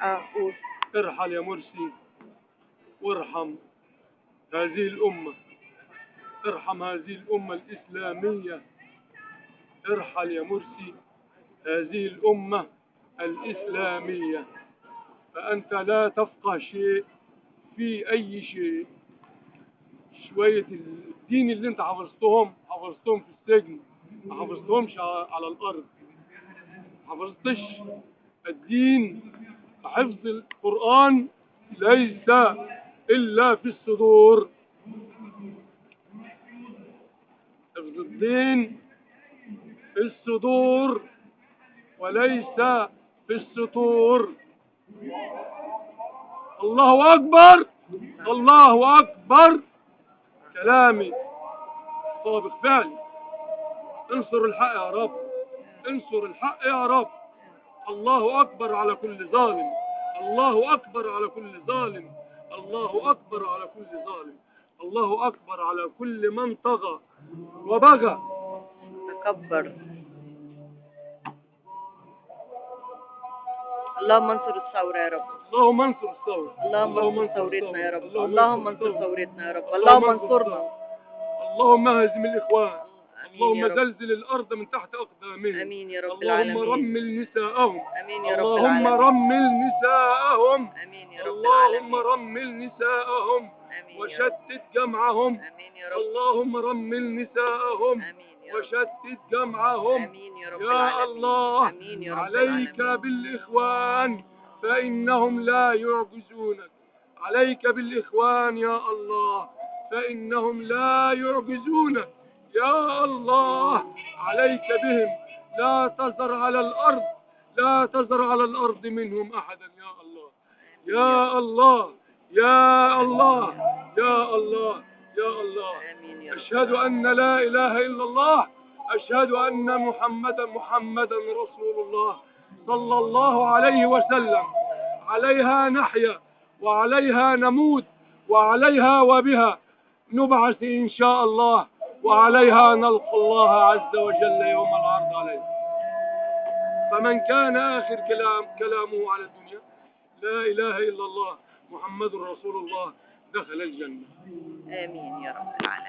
قول. ارحل يا مرسي وارحم هذه الأمة، ارحم هذه الأمة الإسلامية. ارحل يا مرسي هذه الأمة الإسلامية، فأنت لا تفقه شيء في أي شيء. شوية الدين اللي انت حفظتهم حفظتهم في السجن، ما حفظتهمش على الأرض. حفظتش الدين. حفظ القرآن ليس إلا في الصدور. حفظ الدين في الصدور وليس في السطور. الله أكبر، الله أكبر. كلامي صادق فعلي. انصر الحق يا رب، انصر الحق يا رب. الله أكبر على كل ظالم، الله أكبر على كل ظالم، الله أكبر على كل ظالم، الله أكبر على كل من طغى وبغى. تكبر. اللهم انصر الثورة يا رب. اللهم انصر الثورة، اللهم انصر ثورتنا يا رب. اللهم انصر ثورتنا يا رب. اللهم انصرنا. اللهم اهزم الإخوان. آمين يا اللهم رب. زلزل الأرض من تحت أقدامهم. آمين يا رب اللهم العالمين. رمل نساءهم. آمين يا رب اللهم العالمين. رمل نساءهم. آمين يا رب اللهم العالمين. رمل نساءهم آمين يا رب. وشتت جمعهم. آمين يا رب. اللهم رمل نساءهم آمين يا رب. وشتت جمعهم. آمين يا رب يا العالمين. الله، آمين يا رب عليك العالمين. بالإخوان فإنهم لا يعجزونك. عليك بالإخوان يا الله فإنهم لا يعجزونك. يا الله عليك بهم، لا تذر على الأرض، لا تذر على الأرض منهم أحدا يا الله. يا الله، يا الله، يا الله، يا الله. آمين يا رب. أشهد أن لا إله إلا الله، أشهد أن محمدا رسول الله صلى الله عليه وسلم. عليها نحيا وعليها نموت وعليها وبها نبعث إن شاء الله، وعليها نلقى الله عز وجل يوم العرض عليه. فمن كان آخر كلامه على الدنيا لا إله إلا الله محمد رسول الله دخل الجنة. آمين يا رب العالمين.